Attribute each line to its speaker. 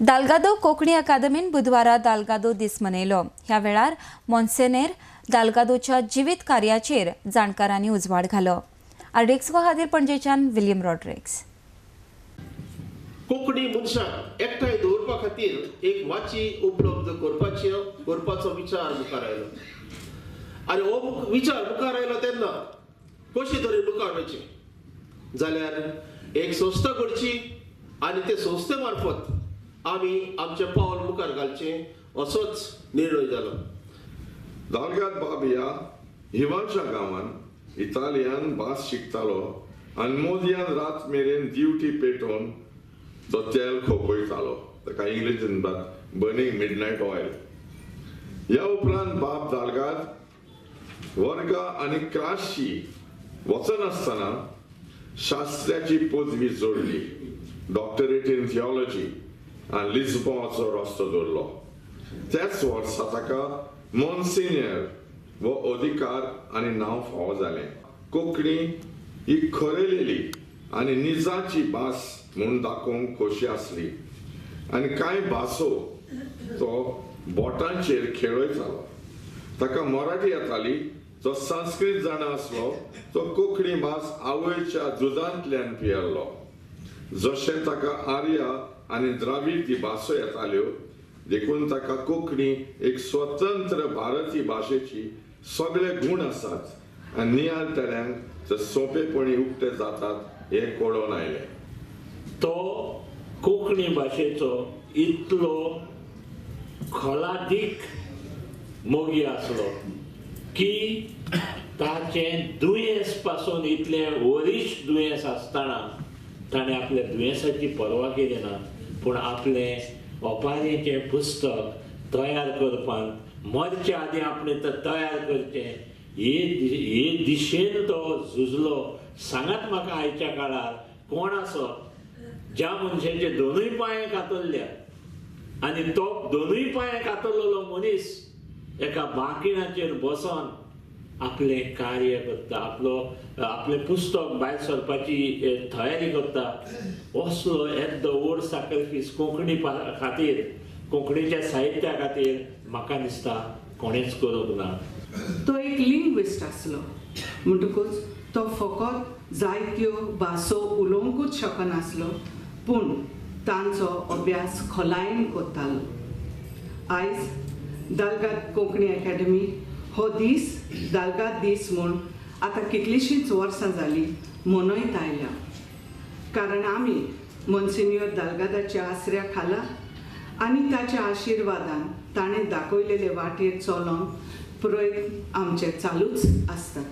Speaker 1: दाल्गादो कोंकणी अकादमीन बुधवारा दाल्गादो दीस मनयलो. ह्या वेळार मोन्सेनेर दाल्गादोच्या जिवीत कार्याचेर जाणकारांनी उजवाड घालो. आरडीएक्स खातीर पणजेच्यान विलियम रॉड्रिग्स.
Speaker 2: कोंकणी मनशाक एकठांय दवरपा खातीर एक वाची उपलब्ध करपाचो विचार मुखार आयलो आनी हो विचार मुखार आयलो तेन्ना कशे तरेन मुखार वयचें जाल्यार एक संस्था करची आनी ते संस्थे मार्फत आमी आमचें पावल मुखार घालचें असोच निर्णय जालो.
Speaker 3: दाल्गाद बाब ह्या हिवाच्या गांवान इतालियान भास शिकतालो आनी मोदयान रात मेरेन दिवटी पेटोवन तो तेल खोपयतालो, ताका इंग्लिशीन म्हणटात बर्निंग मिडनायट ऑयल. ह्या उपरांत बाब दाल्गाद वर्गा आनी क्लासी वचनासतना शास्त्र्याची पदवी जोडली, डॉक्टरेट इन थियोलॉजी, आनी लिस्बोनाचो रस्तो दवरलो. त्याच वर्सा ताका मोन्सिन्यर हो अधिकार आनी नांव फावो जालें. कोंकणी ही खरेलेली आनी निजाची भास म्हूण दाखोवंक खोशी आसली आनी कांय भासो तो बोटांचेर खेळयतालो. ताका मराठी येताली, जो संस्कृत जाणा आसलो तो कोंकणी भास आवयच्या दुदांतल्यान पियेल्लो. जशें ताका आर्या आनी द्राविड ती भासो येताल्यो देखून ताका कोंकणी एक स्वतंत्र भारतीय भाशेची सगळे गूण आसात आनी नियाळटल्यांक ते सोंपेपणी उक्ते जातात हें कळोन आयलें.
Speaker 4: तो कोंकणी भाशेचो इतलो खोलादीक मोगी आसलो की ताचें दुयेंस पासून इतलें वरिश्ठ दुयेंस आसतना ताणें आपल्या दुयेंसाची पर्वा केली ना, पूण आपलें ओपारीचें पुस्तक तयार करपाक मरच्या आदीं आपणें तें तयार करचें हे दिशेन तो झुजलो. सांगात म्हाका आयच्या काळार कोण आसो ज्या मनशाचे दोनूय पांये कातरल्या आनी तो दोनूय पांये कातरलेलो मनीस एका बांकिणाचेर बसोन आपलें कार्य करता, आपलो आपलें पुस्तक भायर सरपाची तयारी करता. असलो येदो व्हड सॅक्रिफायस कोंकणी खातीर, कोंकणीच्या साहित्या खातीर म्हाका दिसता कोणेंच करूंक ना.
Speaker 5: तो एक लिंग्विस्ट आसलो म्हणटकूच तो फकत जायत्यो भासो उलोवंकूच शकनासलो पूण तांचो अभ्यास खोलायेन करतालो. आयज दाल्गाद कोंकणी अकॅडमी हो दीस दाल्गाद दीस म्हूण आतां कितलींशींच वर्सां जालीं मनयत आयल्या, कारण आमी मोन्सिन्योर दाल्गादाच्या आसऱ्या खाला आनी ताच्या आशिर्वादान ताणें दाखयलेले वाटेर चलोन प्रयत्न आमचे चालूच आसतात.